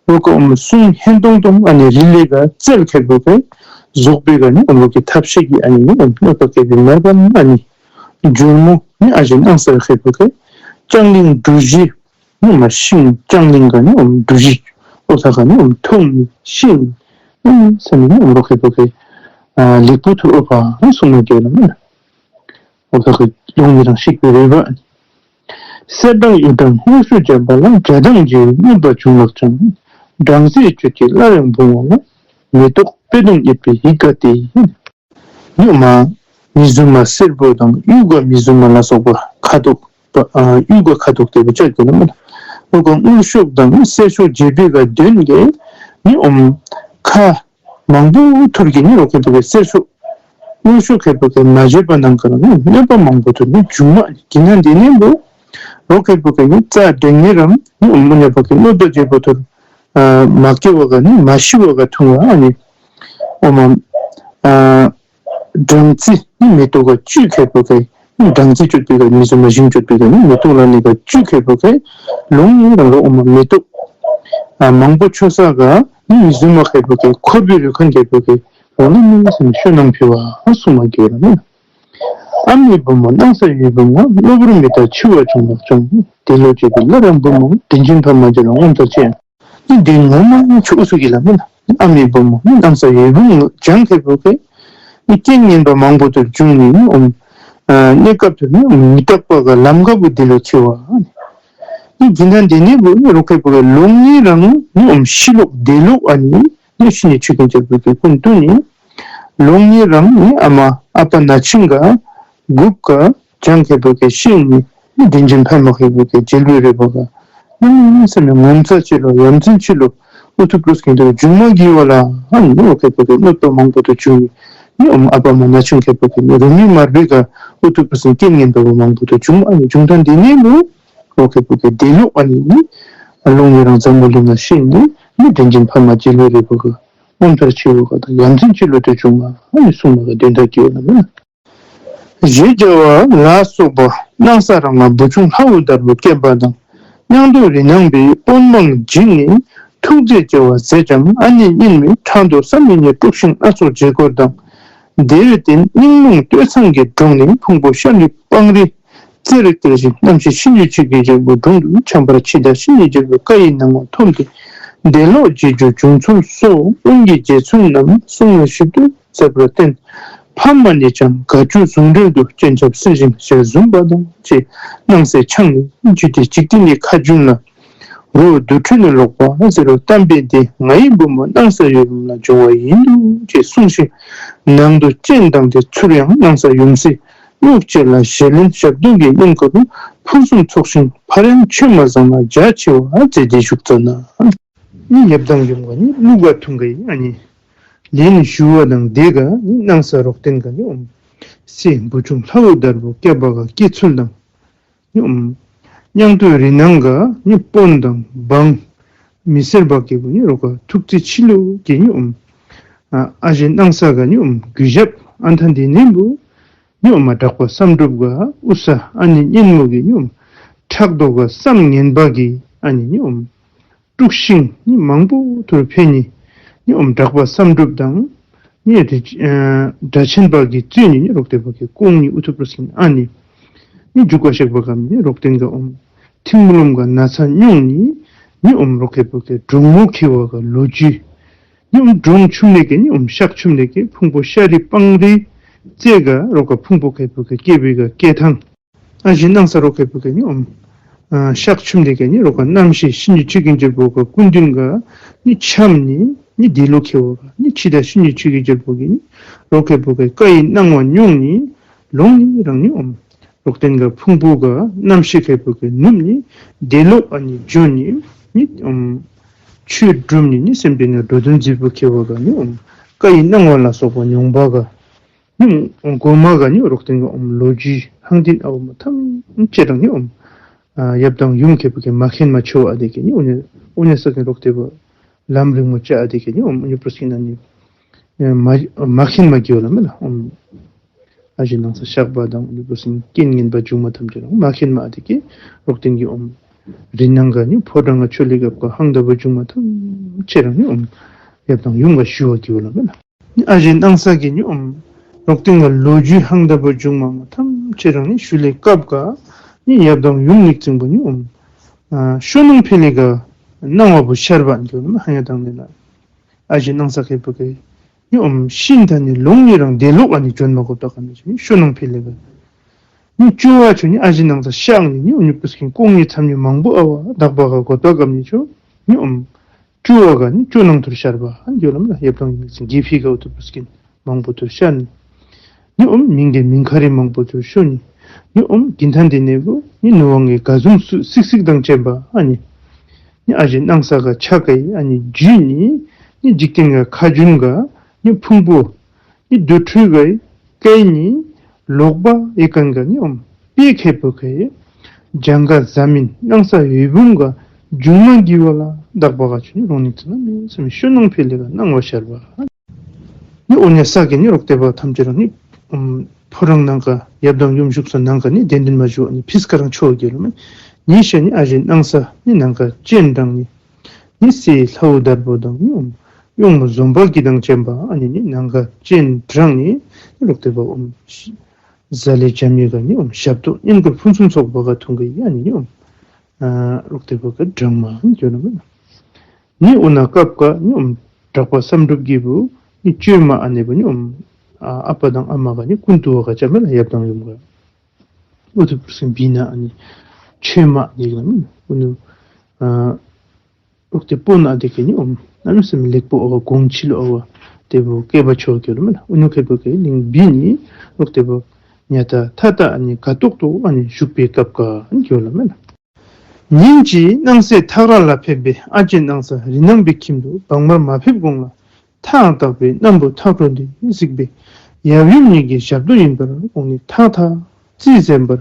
རོག་ག་ཨོམ་གསུང་སྙན་ཏོང་ཏོ་ཨ་ནི་རི་ལེ་ག་རྩལ་ཁེ་པུ་གེ་རྫོགས་པའི་ག་ནི་ཨོམ་རོག་གི་ཐབས་ཤེས་ཀྱི་ཨ་ནི་ནི་ཨོམ་གནོད་པ་བཀལ་བའི་མེད་པ་ཨ་ནི་སྒྲོལ་མོ་ནི་ཨ་ཞེ་སྣང་ས་ཁེ་པུ་གེ་ལྕང་གླིང་འབྲུ་བཞི་ནི་མ་ཤིང་ལྕང་གླིང་ག་ནི་ཨོམ་འབྲུ་བཞི་ཨོ་ཐ་ག་ནི་ཨོམ་འཐུང་ནི་ཤིང་ནི་ས་ནི་ནི་ཨོམ་རོག་ཁེ་པུ་གེ་ཨ་ལེགས་པོ་ཐུར་ཨོ་པ་ཨ་གསུང་མ་གི་ལ་མེ་ན། ཨོ་ཐ་ག་ལོང་ནི་རང་ཤིག་པའི་རེ་བ་ཨ་ནི། གསེར་དང་གཡུ་དང་དངུལ་ཆུ་འཇམ་པ་ལ། འཇའ་དང་བརྗེ་བའི་མངོན་པ་འབྱུང་ལགས་ཀྱང་། སྦྲང་རྩིའི་བཅུད་ཀྱིས་སླར་ཡང་བུང་བ་ལ། མེ་ཏོག་སྤོས་དང་གཡས་པའི་ཡིད་དགའ་སྟེ། ནི་འོ་མ་མིག་བཙུམ་མ་སེར་པོ་དང་གཡུ་ག་མིག་བཙུམ་མ་ལ་སོགས་པ་ཁ་དོག་པ་ཨ་གཡུ་ག་ཁ་དོག་དེ་བ་ཅག་གི་ནི་མ་ལ། འོ་ག་དངུལ་ཤོག་དང་གསེར་ཤོག་བརྗེ་བའི་ག་དོན་གྱི་ནི་འོ་མ་ཁ་མང་པོ་ཐུར་གྱི་ནི་རོ་ཁེ་པོ་གི་གསེར་ཤོག་དངུལ་ཤོག་ཁེ་པོ་གི་མ་བརྗེ་བ་ནང་ག་ལ་ནི་གནོད་པ་མང་པོ་ཐུར་ནི་འབྱུང་མ་གི་ན་འདི་ནི་བུ་རོ་ཁེ་པོ་གི་ནི་རྩ་དོན་ནི་རམ་ནི་འོ་མ་གནོད་པ་གི་གནོད་པ་བརྗེ་བ་ཐུར་ཨ་མ་སྐྱེ་བ་ག་ནི་མ་ཤི་བ་ག་ཐུང་བ་ཨ་ནི་འོ་མ་ཨ་སྦྲང་རྩི་ནི་མེ་ཏོག་ག་བཅུད་ཁེ་པོ་གི་ནི་སྦྲང་རྩི་བཅུད་པའི་ག་མིག་བཙུམ་མ་ཞིམ་བཅུད་པའི་ག་ནི་མེ་ཏོག་ལ་ནི་ག་བཅུད་ཁེ་པོ་གི་ལོང་ནི་རང་རོ་འོ་མ་མེ་ཏོག་ཨ་མང་པོ་ཆོ་ས་ག་ནི་མིག་བཙུམ་མ་ཁེ་པོ་གི་ཁོ་བོའི་རུ་ཁན་ཁེ་པོ་གི་ལོང་ནི་མིག་བཙུམ་ཤོ་ནང་ཕི་བ་ཨ་སུ་མ་གི་ར་ནི། ཨ་མའི་བུ་མོ་སྣང་ས་འོད་བུང་བ། གློ་བུར་མི་རྟག་འཆི་བ་བྱུང་བ་ཀྱང་། དེ་ལོ་བྱེད་པའི་སླར་ཡང་བུ་མོ། དྲིན་ཆེན་ཕ་མ་རྗེ་ལ་ངོ་མཚར་ཆེ། ནི་དེ་ངོ་མ་ཆུ་ཨུ་སུ་གི་ལ་མིན་ན། ཨ་མའི་བུ་མོ་ནི་སྣང་ས་འོད་བུང་བ་ཅང་ཁེ་པོ་གི་ནི་རྐྱེན་ངན་པ་མང་པོ་དུ་བྱུང་ནི་ནི་འོམ་ཨ་གནས་སྐབས་དུ་ནི་འོམ་མི་རྟག་པ་ག་ལམ་ག་བུ་དེ་ལོ་འཆི་བ། ནི་འདི་ན་འདི་ནི་བུ་ནི་རོ་ཁེ་པོ་གི་ལོང་ནི་རང་ནི་འོམ་ཤི་ལོག་དེ་ལོག་ཨ་ནི། ནི་ཤི་ནི་ཆོས་ཀུན་གྱི་བུ་གི་ཀུན་ཏུ་ནི། ལོང་ནི་རང་ནི་ཨ་མ་ཨ་པ་ན་ཆིང་ག་གུག་ག་ཅང་ཁེ་པོ་གི་ཤི་ནི་ནི་དྲིན་ཆེན་ཕ་མ་ཁེ་པོ་གི་རྗེ་བོའི་རེ་བ་ག་ནི་སེམས་ངོ་མཚར་ཆེ་ལོ་ཡ་མཚན་ཆེ་ལོ་ཨུ་ཐུ་པུ་རུ་སྐྱིན་དུ་འབྱུང་མ་གི་བ་ལ་ཨ་ནི་རོ་ཁེ་པོ་གི་གནོད་པ་མང་པོ་དུ་བྱུང་ནི་ནི་འོམ་ཨ་པ་མ་ན་ཆིང་ཁེ་པོ་གི་ནི་རུ་མི་མར་བེ་ག་ཨུ་ཐུ་པུ་རུ་སྐྱིན་རྐྱེན་ངན་པ་མང་པོ་དུ་བྱུང་ཨ་ནི་བྱུང་ཐང་འདི་ནི་ནི་རོ་ཁེ་པོ་གི་དེ་ལོག་ཨ་ནི་ནི་ལོང་ནི་རང་འཛམ་བུ་གླིང་ན་ཤི་ནི་ནི་དྲིན་ཆེན་ཕ་མ་རྗེ་བོའི་རེ་བ་ག་ངོ་མཚར་ཆེ་བོ་ག་དང་ཡ་མཚན་ཆེ་ལོ་དེ་བྱུང་མ་ཨ་ནི་གསུང་མ་ག་དོན་དག་གི་ཡོད་ན་མེན་ན། ཞེས་བྱ་བ་ལ་སོགས་པ་སྣང་ས་རང་ལ་བུ་ཆུང་ལྷ་བུ་དར་བུ་སྐྱེས་པ་དང་། སྙིང་དུ་རི་ནང་པའི་དཔོན་དམངས་བྱིངས་ནི་ཐུགས་རྗེ་བྱ་བ་མཛད་ཀྱང་ཨ་ནེ་གཉིས་མེད་ཕྲག་དོག་བསམ་ཡས་ནས་དཀྲུགས་ཤིང་སྣ་ཚོགས་བྱེད་སྐོར་དང་། དེར་བརྟེན་སྙིང་རླུང་སྟོད་འཚངས་ཀྱིས་འདྲོངས་ནས་ཕུང་པོ་ཤ་ལུས་སྤང་རི་རྩེར་བསྐྱལ་ཞིང་རྣམ་ཤེས་གཤིན་རྗེ་ཆོས་ཀྱི་རྒྱལ་པོ་དྲུང་དུ་འཁྱམས་པར་འཆི་བདག་གཤིན་རྗེ་རྒྱལ་པོའི་བཀའ་ཡི་གནང་བ་མཐོང་སྟེ་དེ་ལོག་བྱེད་རྒྱུ་བྱུང་ཚུལ་སོགས་སྔོན་གྱི་རྗེ་བཙུན་རྣམས་གསུང་བ་ཞིབ་ཏུ་མཛད་པར་བརྟེན། ཕ་མ་ནས་ཀྱང་དགའ་སྐྱོ་ཟུང་འབྲེལ་དུ་སྤྱན་ཆབ་གསིལ་ཞིང་ཞལ་འཛུམ་པ་དང་བཅས་སྣང་གསལ་འཆང་ནས་རྒྱུད་སྡེ་འཇིག་རྟེན་གྱི་ཁ་རྒྱུན་ལ། རོ་དུར་ཁྲོད་ནས་ལོག་པ་ཟེར་རོ་གཏམ་དཔེ་འདི་ང་ཡི་བུ་མོ་སྣང་ས་འོད་བུང་ལ་འབྱུང་བ་ཡིན་འདུག་ཅེས་གསུངས་ཤིང་ནང་དུ་སྤྱན་དྲངས་ཏེ་ཚུར་ཡང་སྣང་ས་ཡུམ་སྲས་སྨྱུག་ཅེ་ལ་ཞལ་ལེན་ཞབས་བརྟན་གྱི་སྙིང་ཁ་རུ་ཕུན་སུམ་ཚོགས་ཤིང་ཕར་ཡང་ཆོས་མ་བཟང་ན་རྒྱ་ཆེ་བ་མཛད་དེ་བཞུགས་ཙ་ན། ནི་ཡབ་དང་ཡུམ་ག་ནི་ཀླུ་ག་ཐུང་ག་ཡི་ཨ་ནི་ལེན་ཞུ་བ་དང་དེ་ག་ནི་སྣང་ས་རོག་སྟེན་ག་ནི་འོམ་སྲས་བུ་ཆུང་ལྷ་བུ་དར་བུ་སྐྱེས་པ་ག་སྐྱེས་ཚུལ་དང་། ནི་འོམ། སྙིང་དུ་རི་ནང་ག་ནི་དཔོན་དང་འབངས་མི་སེར་བ་སྐྱེ་བོ་ནི་རོ་ག་ཐུགས་རྩིས་ཆི་ལུ་གི་ནི་འོམ། ཨ་ཨ་ཞེ་སྣང་ས་ག་ནི་འོམ་གུས་ཞབས་ཨན་ཐན་དེ་ནེམ་བུ་ནི་འོམ་མ་དྲག་པ་བསམ་གྲུབ་ག་ཨུ་ས་ཨ་ནི་གཉེན་མོ་གི་ནི་འོམ་ཕྲག་དོག་ག་བསམ་ངན་པ་གི་ཨ་ནི་ནི་འོམ་དཀྲུགས་ཤིང་ནི་མང་པོ་ཐུར་ཕན་ནི་ནི་འོམ་དྲག་པ་བསམ་གྲུབ་དང་། ནི་རི་ཨ་སྒྲ་ཆེན་པ་གི་བཙུན་ནི་ནི་རོག་སྟེ་བ་གི་ཀོང་ནི་ཨུ་ཐུ་པུ་རུ་སིན་ཨ་ནི་ནི་འཇུག་པ་གཤེགས་པ་གམ་ནི་རོག་སྟེན་ག་འོམ་ཐིམ་ལུམ་ག་ན་ཚ་སྙུང་ནི་ནི་འོམ་རོག་སྟེ་བ་གི་འབྲོང་མོ་ཁེ་བ་ག་ལོ་རྒྱུས་ནི་འོམ་འབྲོང་ཆུམ་ལེ་གེ་ནི་འོམ་ཤག་ཆུམ་ལེ་གེ་ཕུང་པོ་ཤ་རི་སྤང་རི་རྩེ་ག་རོག་ག་ཕུང་པོ་ཁེ་བ་གི་སྐྱེ་བའི་ག་སྐྱེ་ཐང་། ཨ་ཞེ་སྣང་ས་རོག་ཁེ་བ་གི་ནི་འོམ་ཨ་ཤག་ཆུམ་ལེ་གེ་ནི་རོག་ག་རྣམ་ཤེས་གཤིན་རྗེ་ཆོས་ཀུན་གྱི་རྒྱལ་པོ་ག་སྐུ་མདུན་ག་ནི་འཁྱམས་ནི་ནི་དེ་ལོ་ཁེ་བ་ག་ནི་འཆི་བདག་གཤིན་རྗེ་ཆོས་ཀྱི་རྒྱལ་པོ་གི་ནི་རོག་ཁེ་བ་གི་བཀའ་ཡི་གནང་བ་མྱོང་ནི་ལོང་ནི་རང་ནི་འོམ་རོག་སྟེན་ག་ཕུང་པོ་ག་རྣམ་ཤེས་ཁེ་བ་གི་ནུབ་ནི་དེ་ལོག་ཨ་ནི་འབྱོན་ནི་ནི་འོམ་ཆོས་སྒྲུབ་ནི་ནི་སེམས་ཅན་ནི་འགྲོ་དོན་མཛད་པོ་ཁེ་བ་ག་ནི་འོམ་བཀའ་ཡི་གནང་བ་ལ་སོགས་པ་མྱོང་བ་ག་ནི་འོམ་གོ་མ་ག་ནི་རོག་སྟེན་ག་འོམ་ལོ་རྒྱུས་ཧང་ཏིན་ཨ་འོམ་ཐམས་ཅད་རང་ནི་འོམ་ཨ་ཡབ་དང་ཡུམ་ཁེ་བ་གི་མ་མཁྱེན་མ་ཆོ་བ་དེ་གི་ནི་འོ་ནི་འོ་ནི་ས་གི་རོག་སྟེ་བ་ལམ་རིང་མོ་ཅ་ཨ་དེ་གི་ནི་འོམ་ཨ་ནི་པུ་རུ་སིན་ཨ་ནི་མ་མ་མཁྱེན་མ་གི་བ་ལ་མེ་ལ་འོམ་ཨ་ཞེ་སྣང་ས་ཤག་པ་དང་ཨ་ནི་པུ་རུ་སིན་རྐྱེན་ངན་པ་འབྱུང་མ་ཐམས་ཅད་རང་མ་མཁྱེན་མ་ཨ་དེ་གི་རོག་སྟེན་གི་འོམ་རི་ནང་ག་ནི་ཕོ་བྲང་ག་ཆོས་ལས་སྐབས་ག་ཧང་ད་བུ་འབྱུང་མ་ཐམས་ཅད་རང་ནི་འོམ་ཡབ་དང་ཡུམ་ག་ཞུ་བ་གི་བ་ལ་མེ་ལ། ནི་ཨ་ཞེ་སྣང་ས་གི་ནི་འོམ་རོག་སྟེན་ག་ལོ་རྒྱུས་ཧང་ད་བུ་འབྱུང་མ་མ་ཐམས་ཅད་རང་ནི་ཞུ་ལེ་སྐབས་ག་ནི་ཡབ་དང་ཡུམ་ཉིག་ཙིང་པོ་ནི་འོམ་ཨ་ཤོ་ནང་ཕེ་ལེ་ག་སྣང་བ་བུ་ཤར་བ་ཨན་གི་བ་ལ་མེ་ཧང་ཡ་དང་ནི་ལ། ཨ་ཞེ་སྣང་ས་ཁེ་བ་གི་ནི་འོམ་ཤིན་ཐ་ནི་ལོང་ནི་རང་དེ་ལོག་ཨ་ནི་འབྱོན་མ་གོ་བ་ག་ནི་ཞུ་ནི་ཤོ་ནང་ཕེ་ལེ་ག་ ནི་བཅུ་བ་ཆོ་ནི་ཨ་ཞེ་ནང་ས་ཤར་ནི་ནི་ཨུ་ནི་པུས་ཀིན་ཀོང་ངེ་ཚམ་ཉི་མང་པོ་ཨ་བ་དག་པ་ག་གོ་ཏ་གམ་ནི་ཆོ་ནི་ཨུམ་བཅུ་བ་ག་ནི་བཅུ་ནང་ཐུར་ཤར་བ་ཨ་ནི་ཡོད་ལ་མེ་ལ། ཡབ་དང་ཡུམ་གྱི་གི་ཕི་ག་ཨུ་ཐུ་པུས་ཀིན་མང་པོ་ཐུར་ཤར་ནི། ནི་ཨུམ་མིང་གི་མིང་ཁ་རི་མང་པོ་ཐུར་ཤོ་ནི། ནི་ཨུམ་གིན་ཐན་དེ་ནེ་བུ་ནི་ནུ་བང་གི་ག་ཟུམ་སུ་སིག་སིག་དང་བཅས་པ་ཨ་ནི། ནི་ཨ་ཞེ་ནང་ས་ག་ཆ་ག་ཨ་ནི་ཇུ་ནི། ནི་འཇིག་རྟེན་ག་ཁ་ཇུན་ག་ནི་ཕུང་པོ། ནི་དུར་ཁྲོད་ག་སྐད་ནི་ལོག་པ་ཡི་གན་ག་ནི་ཨུམ་པེ་ཁེ་པོ་ཁེ་ཇང་ག་ཟ་མིན་ནང་ས་ཡོད་བུམ་ག་འབྱུང་མ་གི་བ་ལ་དག་པ་ག་ཆུ་ནི་རོང་ནི་ཚུ་ན་མི་སེམས་ཤོ་ནང་ཕེ་ལེ་ག་སྣང་བ་ཤར་བ། ནི་ཨོ་ཉ་ས་གི་ནི་རོག་ཏེ་བ་ཐམས་ཅད་རང་ནི་ཨུམ་ཕོ་རང་ནང་ག་ཡབ་དང་ཡུམ་བཞུགས་ས་ནང་ག་ནི་བདེན་དོན་མ་བཞུགས་ནི་ཕིས་ཀ་རང་ཆོ་གི་རུ་མེ། ནི་ཤ་ནི་ཨ་ཞེ་ནང་ས་ནི་ནང་ག་ཅན་རང་ནི་ནི་སེ་ལྷའུ་དར་པོ་དང་ནི་ཨུམ་གཡུང་མོ་འཛོམས་པ་གི་དང་བཅས་པ་ཨ་ནི་ནི་ནང་ག་ཅན་རང་ནི་ནི་རོག་ཏེ་བ་ཨུམ་ཟ་ལེ་ཇམ་ཡི་ག་ནི་ཨུམ་ཞབས་ཏོག་ཨིན་གུར་ཕུན་སུམ་ཚོགས་པ་ག་ཐུང་གི་ཨ་ནི་ནི་ཨུམ་ཨ་རོག་ཏེ་བ་ག་འབྲང་མ་ཨ་ནི་ཡོད་ན་མེ་ན། ནི་ཨུ་ན་སྐབས་ཀ་ནི་ཨུམ་གྲགས་པ་བསམ་གྲུབ་ཀྱི་བུ་ནི་ཅོད་མ་ཨ་ནི་བུ་ནི་ཨུམ་ཨ་ཨ་པ་དང་ཨ་མ་ག་ནི་ཀུན་ཏུ་བ་ག་ཅ་མེ་ན་ཡབ་དང་ཡུམ་ག་ཨུ་ཐུ་པུར་སིང་བི་ན་ཨ་ནི་ཅོད་མ་ཨ་ནི་ག་ནི་ཨུ་ནུ་ཨ་ལོག་སྟེ་སྤུན་ཨ་དེ་གི་ནི་ཨུམ་གནམ་མེད་ས་མེད་ལེགས་པོ་ཨོ་གོང་ཆི་ལོ་ཨོ་དེ་བུ་སྐལ་བ་ཆོ་གི་རུ་མེ་ན། ཨུ་ནུ་ཁེ་བུ་གི་ནིང་བི་ནི་ལོག་སྟེ་བུ་ཉ་ཏ་ཐ་ཏ་ཨ་ནི་ག་ཏོག་ཏོ་ཨ་ནི་བཞུགས་པའི་སྐབས་ཀ་ཨ་ནི་གི་རུ་མེ་ན། ཉིན་གཅིག་སྣང་གསལ་ཐག་ར་ལ་ཕེབས་པའི་ཨ་ཅེ་སྣང་ས་རི་ནང་པའི་ཁྱིམ་དུ་བག་མར་མ་ཕེབས་གོང་ལ་ཐག་བཏགས་པའི་སྣམ་བུ་ཐག་འཕྲོ་འདི་གཟིགས་པས། ཡབ་ཡུམ་གཉིས་ཀྱི་ཞབས་ཏོག་ཡིན་པར་དགོངས་ནས་ཐག་ཐག་རྩིས་གསན་པར་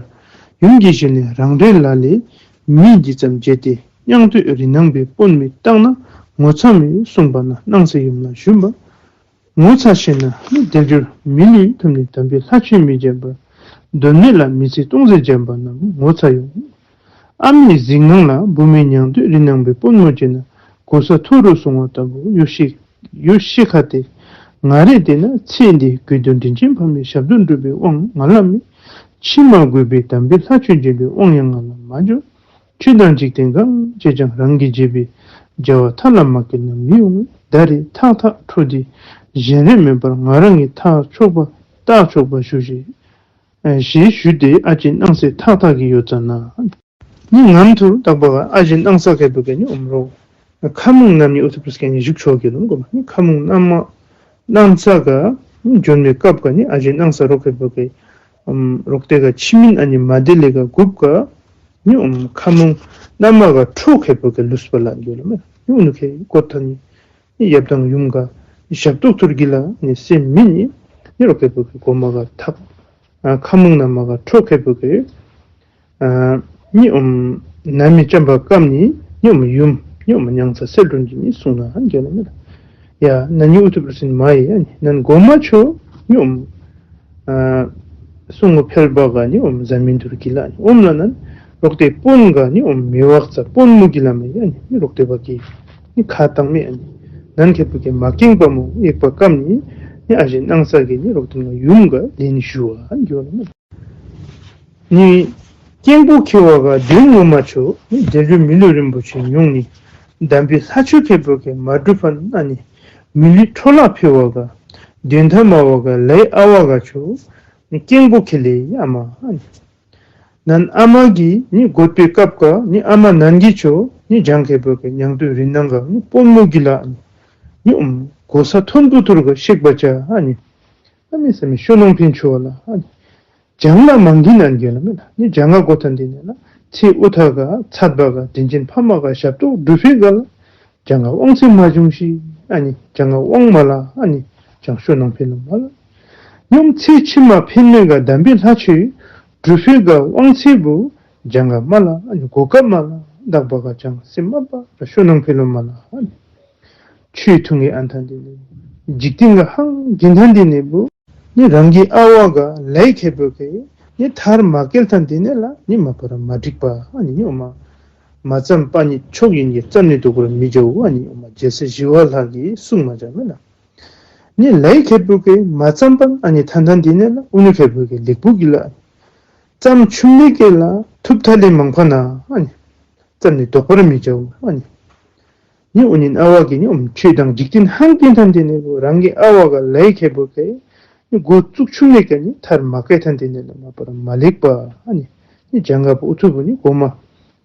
ཡུམ་གྱི་ཞལ་ནས་རང་འདྲའི་ལ་ལས་མི་འདི་ཙམ་བྱས་ཏེ་སྙང་སྟོད་རི་ནང་པའི་དཔོན་མི་བཏང་ན་ངོ་ཚ་མེད་གསུངས་པ་ན་སྣང་གསལ་ཡུམ་ལ་ཞུས་པ། ངོ་ཚ་ཤེས་ན་ནི་དལ་འབྱོར་མི་ལུས་ཐོབ་ནས་དམ་པའི་ལྷ་ཆོས་མི་བྱེད་པར་དོན་མེད་ལ་མི་ཚེ་སྟོང་ཟད་བྱས་པ་རྣམས་ངོ་ཚ་ཡོང་། ཨ་མའི་གཟིགས་ངང་ལ་བུ་མོའི་མྱང་སྟོད་རི་ནང་པའི་དཔོན་མོ་བྱས་ན་གོ་ས་མཐོ་རུ་སོང་བ་ལྟ་བུ་ཡོ་ཤེས་ཡོ་ཤེས་ཁ་སྟེ། ང་རེ་བལྟས་ན་ཚེ་འདིའི་དགོས་དོན་དྲིན་ཅན་ཕ་མའི་ཞབས་ཏོག་སྒྲུབ་པའི་དབང་ང་ལ་མེད། ཕྱི་མ་དགོས་པའི་དམ་པའི་ལྷ་ཆོས་བྱེད་པའི་དབང་ཡང་ང་ལ་མ་འབྱོར། ཆོས་དང་འཇིག་རྟེན་གང་བྱས་ཀྱང་རང་གིས་བྱས་པའི་བྱ་བ་མཐའ་ལ་མ་བསྐྱལ་ན་མི་ཡོང་། ད་རེས་ཐག་ཐག་འཕྲོ་འདི་གཞན་རེ་མེད་པར་ང་རང་གིས་ཐག་ཆོད་པ་བཏགས་ཆོག་པ་ཞུ་ཞེས་ཨ་ཞེས་ཞུས་ཏེ་ཨ་ཅེ་སྣང་གསལ་ཐག་ཐག་གི་ཡོ་ཙ་ན། ནི་ངམ་ཐུར་དག་པ་ག་ཨ་ཞེ་སྣང་ས་ཁེ་བུ་གི་ནི་ཨུམ་རོ་ཁ་མུང་ནམ་ནི་ཨུ་ཐུ་པུས་ཀི་ནི་བཞུགས་ཆོ་གི་ལུང་གོ་མ་ནི་ཁ་མུང་ནམ་མ་ནམ་ས་ག་འབྱོན་པའི་སྐབས་ག་ནི་ཨ་ཞེ་སྣང་ས་རོག་ཁེ་བུ་གི་ཨུམ་རོག་ཏེ་ག་ཕྱི་མིན་ཨ་ནི་མ་དེ་ལེ་ག་གུབ་ག་ནི་ཨུམ་ཁ་མུང་ནམ་མ་ག་ཁྲོ་ཁེ་བུ་གི་ལུས་པ་ལ་འགྱོ་ལ་མེ་ནི་ཨུ་ནུ་ཁེ་གོ་ཐ་ནི་ནི་ཡབ་དང་ཡུམ་ག་ཞབས་ཏོག་ཐུར་གི་ལ་ནི་སེམས་མི་ནི་ནི་རོག་ཁེ་བུ་གི་གོ་མ་ག་ཐག་ཨ་ཁ་མུང་ནམ་མ་ག་ཁྲོ་ཁེ་བུ་གི་ཨ་ནི་ཨུམ་ནམ་མི་ཅམ་པ་སྐམ་ནི་ནི་ཨུམ་ཡུམ་ནི་ཨུམ་མྱང་ཚ་སེལ་སྒྲོན་གྱི་ནི་གསུང་ན་ཨ་ནི་གྱོན་ན་མེ་ལ། ཡ་ན་ནི་ཨུ་ཐུ་པུར་སིན་མ་ཡི་ཨ་ནི་ནན་གོ་མ་ཆོ་ནི་ཨུམ་ཨ་གསུང་ངོ་ཕེལ་བ་ག་ནི་ཨུམ་ཟ་མིན་ཐུར་གི་ལ་ནི་ཨུམ་ལ་ནན་རོག་ཏེ་སྤུན་ག་ནི་ཨུམ་མི་བག་ཚ་སྤུན་མུ་གི་ལ་མ་ཡི་ཨ་ནི་ནི་རོག་ཏེ་བ་གི་ནི་ཁ་བཏང་མེ་ཨ་ནི་ནན་ཁེ་བུ་གི་མ་ཀེང་པ་མོ་ཡེག་པ་སྐམ་ནི་ནི་ཨ་ཞེ་སྣང་ས་གི་ནི་རོག་ཏེ་ནི་ཡུམ་ག་ལེན་ཞུ་བ་ཨ་ནི་གྱོན་ན་མེ་ལ། ནི་སྐྱེང་པོ་ཁེ་བ་ག་དོན་ངོ་མ་ཆོ་ནི་དལ་འབྱོར་མི་ལུས་རིན་པོ་ཆེ་ཉུང་ནི་དམ་པའི་ལྷ་ཆོས་ཁེ་བུ་གི་མ་སྒྲུབ་པ་ན་ནི་མི་ལུས་འཕྲོ་བརླག་འཕེལ་བ་ག་དོན་ཐ་མ་བ་ག་ལའི་ཨ་བ་ག་ཆོ་ནི་སྐྱེང་པོ་ཁེ་ལེ་ཨ་མ་ཨ་ནི་ནན་ཨ་མ་གི་ནི་གོད་པའི་སྐབས་ཀ་ནི་ཨ་མ་ནན་གི་ཆོ་ནི་ཇང་ཁེ་བུ་གི་མྱང་སྟོད་རི་ནང་ག་ནི་སྤུན་མུ་གི་ལ་ནི་ནི་ཨུམ་གོ་ས་མཐོན་པོ་ཐུར་ག་གཤེགས་པ་ཅ་ཨ་ནི་ཨ་མི་ས་མི་ཤོ་ནང་ཕན་ཆོ་བ་ལ་ཨ་ནི། ཇང་ལ་མང་གི་ནན་གྱོན་ན་མེ་ལ། ནི་ཇང་ག་གོ་ཐ་འདི་ནེ་ལ་ཚེ་ཨུ་ཐ་ག་ཚད་པ་ག་དྲིན་ཅན་ཕ་མ་ག་ཞབས་ཏོག་སྒྲུབ་ཕི་ག་ལ་ཇང་ག་དབང་ཚད་མ་བྱུང་ཤི་ཨ་ནི་ཇང་ག་དབང་མ་ལ་ཨ་ནི་ཇང་ཤོ་ནང་ཕན་ལོ་མ་ལ། ཡུམ་ཚེ་ཕྱི་མ་ཕན་མེད་ག་དམ་པའི་ལྷ་ཆོས་སྒྲུབ་ཕི་ག་དབང་ཚད་བུ་ཇང་ག་མ་ལ་ཨ་ནི་གོ་སྐབས་མ་ལ་དག་པ་ག་ཇང་སེམས་མ་པ་ལ་ཤོ་ནང་ཕན་ལོ་མ་ལ་ཨ་ནི། ཆོས་ཐུང་གི་ཨན་ཐན་འདི་ནི་འཇིག་རྟེན་ག་ཧང་གིན་ཐན་འདི་ནི་བུ་ནི་རང་གི་ཨ་བ་ག་ལའི་ཁེ་བུ་གི་ནི་ཐར་མ་སྐྱེལ་ཐན་འདི་ནི་ལ་ནི་མ་པ་ར་མ་འགྲིག་པ་ཨ་ནི་ནི་འོ་མ་མ་ཙམ་པ་ནི་ཆོག་ཡིན་གི་ཙམ་ནི་དུ་གུ་ར་མི་འཇའ་བོ་ཨ་ནི་འོ་མ་རྒྱལ་སྲས་ཞི་བ་ལྷ་གི་གསུང་མ་འཇའ་མེ་ལ། ནི་ལའི་ཁེ་བུ་གི་མ་ཙམ་པ་ཨ་ནི་ཐན་ཐན་འདི་ནི་ལ་ཨུ་ནུ་ཁེ་བུ་གི་ལེགས་བུ་གི་ལ་ཙམ་ཆུམ་ལེ་གི་ལ་ཐུབ་ཐ་ལེ་མང་ཕ་ན་ཨ་ནི། ཙམ་ནི་དོག་པར་མི་བྱའོ་ཨ་ནི། ནི་ཨུ་ནིན་ཨ་བ་གི་ནི་ཨུམ་ཆོས་དང་འཇིག་རྟེན་ཧང་གིན་ཐན་འདི་ནི་བུ་རང་གི་ཨ་བ་ག་ལའི་ཁེ་བུ་གི་ ནི་འགོ་བཙུགས་ཆུ་ནི་ག་ནི་མཐར་མ་བཀལ་ཐན་ཏེ་ནི་ལ་མ་པར་མ་ལེགས་པ་ཨ་ནི་ནི་སྦྱང་ག་པ་ཨུ་ཐུ་བུ་ནི་གོ་མ་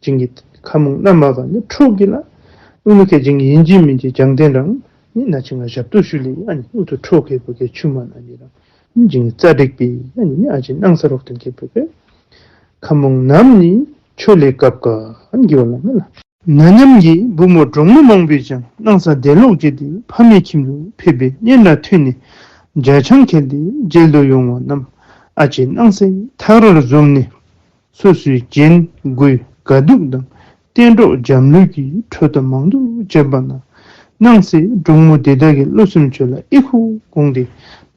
བྱིང་གི་ཁ་མུང་ན་མ་ག་ནི་ཁྲོ་གི་ལ། ཨུ་ནུ་ཁེ་བྱིང་གི་ཨིན་ཅི་མིན་ཅི་སྦྱང་ཐན་རང་ནི་ན་ཅི་ང་ཞབས་ཏོག་ཞུ་ལེ་ཨ་ནི་ཨུ་ཐུ་ཁྲོ་ཁེ་པོ་ཁེ་ཆུ་མ་ན་ནི་རང་ནི་བྱིང་གི་རྩ་དྲེག་པའི་ཨ་ནི་ནི་ཨ་ཅེ་སྣང་ས་རོག་ཐན་ཁེ་པོ་ཁེ་ཁ་མུང་ནམ་ནི་ཆོས་ལས་བཀབ་ག་ཨ་ནི་གི་བ་ལ་མེ་ལ། ན་མཉམ་གྱི་བུ་མོ་འབྲོང་མོ་མང་པོས་ཀྱང་སྣང་ས་དེ་ལོག་བྱེད་དེ་ཕ་མའི་ཁྱིམ་དུ་ཕེབས་པའི་སྙན་ར་ཐོས་ནས་ཇ་ཆང་ཁྱེར་ཏེ་མཇལ་དུ་ཡོང་བ་རྣམས་ཨ་ཅེ་སྣང་སའི་ཐག་རར་འཛོམས་ནས་སོ་སོའི་རྒྱན་གོས་དགའ་སྡུག་དང་གཏན་གྲོགས་འཇམ་ལུས་ཀྱི་འཕྲོ་དང་མང་དུ་བྱས་པ་ན་སྣང་སའི་འབྲོང་མོ་དེ་དག་གི་བློ་སེམས་ཆོས་ལ་ཨི་ཁུ་དགོངས་ཏེ་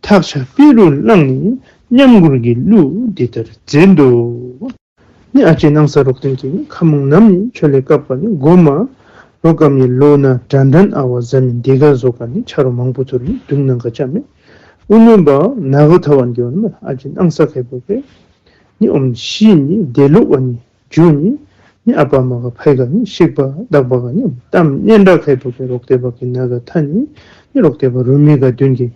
ཐག་ཆ་པི་རུ་བླངས་ནས་མཉམ་མགུར་གྱི་གླུ་འདི་ལྟར་མཛད་དོ། ནི་ཨ་ཅེ་སྣང་ས་རོག་ཐན་གྱིས་ནི་ཁ་མུང་ནམ་ནི་ཆོས་ལས་བཀབ་ག་ནི་གོ་མ་རོག་གམ་ནི་ལོ་ན་དྲན་དྲན་ཨ་བ་ཟ་མི་དེ་ག་ཟོ་ག་ནི་ཆ་རོགས་མང་པོ་ཐུར་ནི་དུང་ནང་ག་ཅ་མེ། ཨུ་ནུ་བ་ན་ག་ཐ་ཝན་གྱི་ཨོ་ནི་མ་ཨ་ཅེ་སྣང་ས་ཁེ་པོ་ཁེ་ནི་ཨོམ་ཤི་ནི་དེ་ལོག་བ་ནི་ཇུ་ནི་ནི་ཨ་པ་མ་ག་ཕའི་ག་ནི་ཤིག་པ་དག་པ་ག་ནི་ཨོམ་གཏམ་སྙན་གྲགས་ཁེ་པོ་ཁེ་རོག་ཏེ་བ་གི་ན་ག་ཐ་ནི་ནི་རོག་ཏེ་བ་རུ་མི་ག་དུན་གི་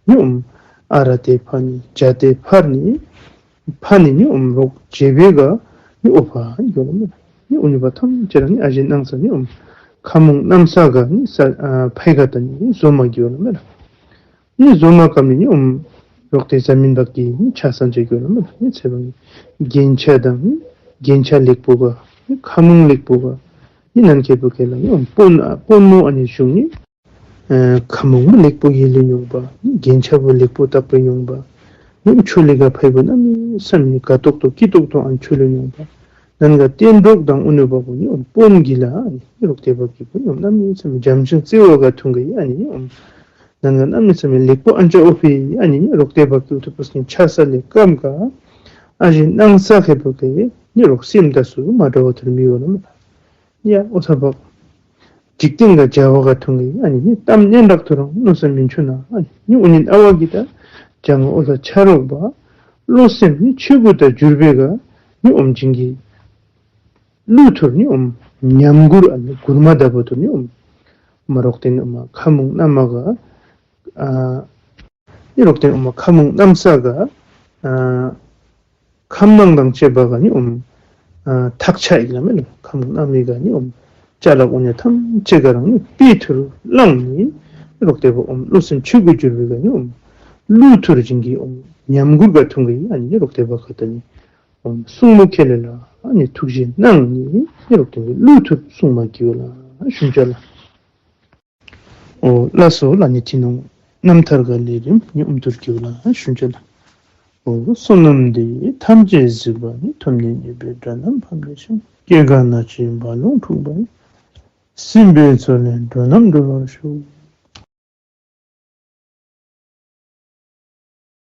ནི་ཨོམ་ཨ་ར་ཏེ་ཕ་ནི་ཇ་ཏེ་ཕར་ནི་ཕ་ནི་ནི་ཨོམ་རོག་ཇེ་བེ་ག་ནི་ཨོ་ཕ་ནི་གྱོ་ལ་མེ་ལ། ནི་ཨུ་ནུ་བ་ཐམས་ཅད་ར་ནི་ཨ་ཞེ་སྣང་ས་ནི་ཨོམ་ཁ་མུང་གནམ་ས་ག་ནི་ས་ཨ་ཕའི་ག་ཏ་ནི་ནི་ཟོ་མ་གྱོ་ལ་མེ་ལ། ནི་ཟོ་མ་ཀམ་ནི་ནི་ཨོམ་རོག་ཏེ་ཟ་མིན་བག་གི་ནི་ཆ་སང་ཅེ་གྱོ་ལ་མེ་ལ། ནི་ཚེ་བ་ནི་རྒྱན་ཆ་དང་ནི་རྒྱན་ཆ་ལེགས་པོ་ག་ནི་ཁ་མུང་ལེགས་པོ་ག་ནི་ནན་ཁེ་པོ་ཁེ་ལ་ནི་ཨོམ་པོན་ཨ་པོན་མོ་ཨ་ནི་ཞུང་ནི། ཨ་ཁ་མུང་མོ་ལེགས་པོ་ཡེ་ལེ་ཉོང་པ། རྒྱན་ཆ་བོ་ལེགས་པོ་བཏགས་པའི་ཉོང་པ། ནི་ཆོས་ལས་ག་ཕའི་བོ་གནམ་མེད་ས་མེད་ནི་དགའ་ཏོག་ཏོ་སྐྱིད་ཏོག་ཏོ་ཨན་ཆོས་ལས་ཉོང་པ། ནན་ག་གཏན་གྲོགས་དང་ཨུ་ནུ་བ་བོ་ནི་ཨོམ་པོན་གི་ལ་ཨ་ནི་རོག་ཏེ་བ་གི་བོ་ནི་ཨོམ་གནམ་མེད་ས་མེད་འཇམ་ཅིང་བརྩེ་བ་ག་ཐུང་གི་ཨ་ནི་ནི་ཨོམ་ནན་ག་གནམ་མེད་ས་མེད་ལེགས་པོ་ཨན་ཅ་ཨོ་ཕི་ཨ་ནི་ནི་རོག་ཏེ་བ་གི་ཨུ་ཐུ་པོ་སི་ཆ་ས་ལེ་ཀམ་ག་ཨ་ཞེ་སྣང་ས་ཁེ་པོ་ཁེ་ནི་རོག་སེམས་ད་སུ་མ་འདྲ་བ་ཐུར་མི་བ་ལ་མེ་ལ། ཡ་ཨོ་ཐ་བག་འཇིག་རྟེན་ག་བྱ་བ་ག་ཐུང་གི་ཨ་ནི་ནི་གཏམ་སྙན་གྲགས་ཐུ་རང་མནོ་ས་མིན་ཆུ་ན་ཨ་ནི་ནི་ཨུ་ནི་ཨ་བ་གི་ད་བྱ་ང་ཨོ་ཐ་ཆ་རོག་པ་བློ་སེམས་ནི་ཆོས་གོས་ད་འགྱུར་བེ་ག་ནི་ཨོམ་བྱིང་གི་གླུ་ཐུར་ནི་ཨོམ་ཉམས་མགུར་ཨ་ནི་མགུར་མ་ད་བོ་ཐུར་ནི་ཨོམ་མ་རོག་ཏེ་ནི་ཨོམ་ཁ་མུང་གནམ་མ་ག་ཨ་ནི་རོག་ཏེ་ཨོམ་ཁ་མུང་གནམ་ས་ག་ཨ་ཁམས་ནང་དང་བཅས་པ་ག་ནི་ཨོམ་ཨ་ཐག་ཆ་ཡིག་ལ་མེ་ལ། ཁམས་ནང་མི་ག་ནི་ཨོམ་ཅ་ལག་ཨོ་ནི་ཐམས་ཅད་ག་རང་ནི་པི་ཐུར་བླངས་ནི་རོག་ཏེ་བ་ཨོམ་བློ་སེམས་ཆོས་གོས་འགྱུར་བེ་ག་ནི་ཨོམ་གླུ་ཐུར་བྱིང་གི་ཨོམ་ཉམས་མགུར་ག་ཐུང་གི་ཨ་ནི་རོག་ཏེ་བ་ག་ཏ་ནི་ཨོམ་སྲུང་མོ་ཁེ་ལེ་ལ་ཨ་ནི་ཐུགས་རྗེ་གནང་ནི་རོག་ཏེ་བ་གླུ་ཐུར་སྲུང་མ་གི་བ་ལ་ཞུན་ཅ་ལ། ཨོ་ལགས་སོ་ལགས། ནི་ཐི་ནོང་རྣམ་ཐར་ག་ལས་རིམ་ནི་ཨུམ་ཐུར་གི་བ་ལ་ཞུན་ཅ་ལ། ཨོ་བསོད་ནམས་འདི་ཡིས་ཐམས་ཅད་གཟིགས་པ་ཉིད། ཐོབ་ནས་ཉེས་པའི་དགྲ་རྣམས་ཕམ་བྱས་ཤིང་། སྐྱེ་རྒ་ན་འཆིའི་རྦ་ཀློང་འཁྲུགས་པ་ཡི། སྲིད་པའི་མཚོ་ལས་འགྲོ་རྣམས་སྒྲོལ་བར་ཤོག།